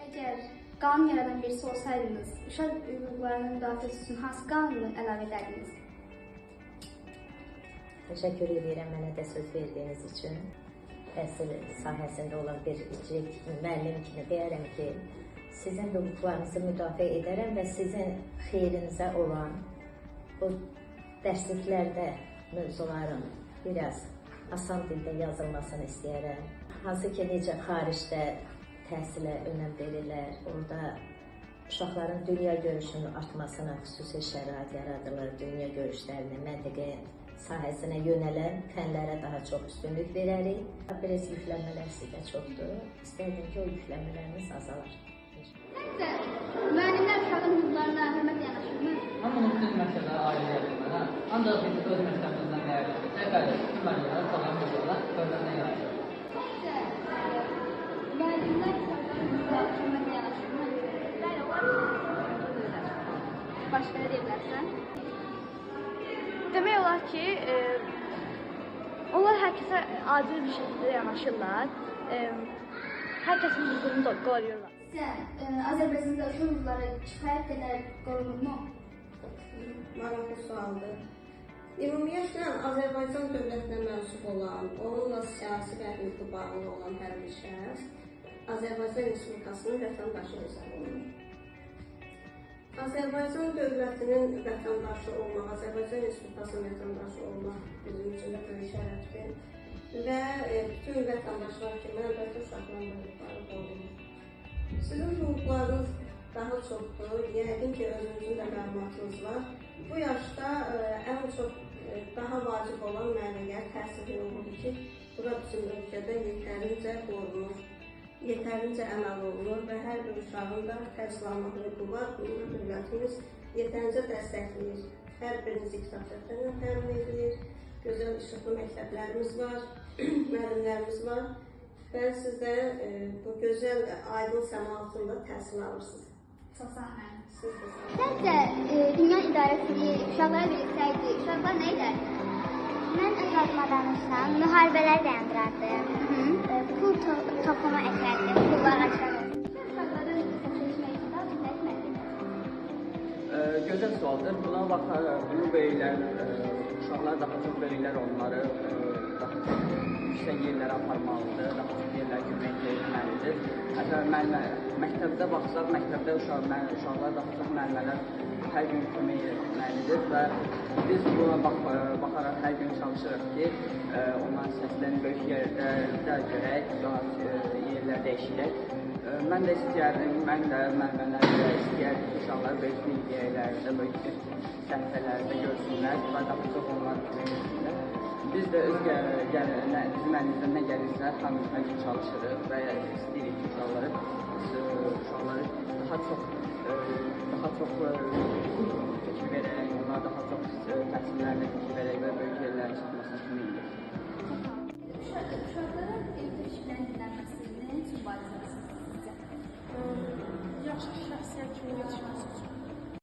Əgər qanun yaradan birisi olsaydınız, uşaq hüquqlarının müdafiəsi üçün hansı qanunu əlavə edərdiniz? Təşəkkür edirəm mənə də söz verdiyiniz üçün. Təhsil sahəsində olan bir müəllim kimi deyərəm ki, sizin hüquqlarınızı müdafiə edərəm və sizin xeyrinizə olan bu dərsliklərdə mövzuların biraz asan dildə yazılmasını istəyərəm. Hansı ki, necə xaricdə təhsilə önəm verirlər, orada uşaqların dünya görüşünün artmasına xüsusi şərait yaradılır, dünya görüşlərini, məntiqi sahəsinə yönələn fənlərə daha çox üstünlük verərik. Biraz yüklənmələr sizdə çoxdur. İstərdim ki, o yüklənmələriniz azalar. Səncə, müəllimlər uşağın hüquqlarına hörmətlə yanaşırmı? Hamının bütün məktəblərə aid edilməli. Ancaq biz öz məktəbimizdən dəyərli etsək, bəli, bütün müəllimlər uşaqların hüquqlarına hörmətlə yanaşır. Səncə, müəllimlər uşaqların hüquqlarına hörmətlə yanaşırmı? Bəli, onlar hörmətlə. Başqa nə deyə bilərsən? Demək olar ki, onlar hər kəsə adil bir şəkildə yanaşırlar. Hər kəsin hüququnu da qoruyurlar. Sizcə, Azərbaycanda uşaq hüquqları kifayət qədər qorunurmu? Maraqlı sualdır. Ümumiyyətlə, Azərbaycan dövlətinə mənsub olan, onunla siyasi və hüquqi bağlı olan hər bir şəxs Azərbaycan Respublikasının vətəndaşı hesab olunur. Azərbaycan dövlətinin vətəndaşı olmaq, Azərbaycan Respublikasının vətəndaşı olmaq bizim üçün də böyük şərəfdir və bütün vətəndaşlar kimi əlbəttə uşaqların da hüquqları qorunur. Sizin hüquqlarınız daha çoxdur, yəqin ki, özünüzün də məlumatınız var. Bu yaşda ən çox daha vacib olan mənə təhsil hüququdur ki, bu da bizim ölkədə yetərincə qorunur, yetərincə əməl olunur və hər bir uşağın da təhsil almaq hüququ var. Bunu da dövlətimiz yetərincə dəstəkləyir. Hər birinizi kitab dəftərlə təmin edir, gözəl işıqlı məktəblərimiz var, müəllimlərimiz var və siz də bu gözəl aydın səma altında təhsil alırsınız. Çox sağ olun. Siz də sağ olun. Səncə, dünya idarəsini uşaqlara verilsəydi, uşaqlar nə edərdi? Mən öz adıma danışsam, müharibələr dayandırardım. Pul toplama əkərdim, pullar aşağı. Uşaqların seçmək üçün daha çox nə etməlidir? Gözəl sualdır. Buna baxaraq, bunu böyüklər, uşaqlar daha çox böyüklər onları daha çox yüksək yerlərə aparmalıdır, daha çox yerlərə kömək etməlidir. Məsələn, məktəbdə baxsaq, məktəbdə uşaqlar daha çox müəllimələr hər gün kömək etməlidir və biz buna baxaraq hər gün çalışırıq ki, onların səslərini böyük yerlərdə görək, daha yerlərdə eşidək. Mən də istəyərdim, mən də müəllimələr də istəyərdim ki, uşaqlar böyük yerlərdə, böyük səhifələrdə görsünlər və daha çox onlar kömək etsinlər. Biz də bizim əlimizdən nə gəlirsə, hamımız hər gün çalışırıq və istəyirik ki, uşaqları daha çox fikir verərək, onlara daha çox təhsillərinə fikir verərək və böyük yerlərə çatmasına kömək edək. Uşaqların evdə fikirlərin dinlənməsi nə üçün vacibdir sizcə? Yaxşı şəxsiyyət kimi yetişməsi üçün.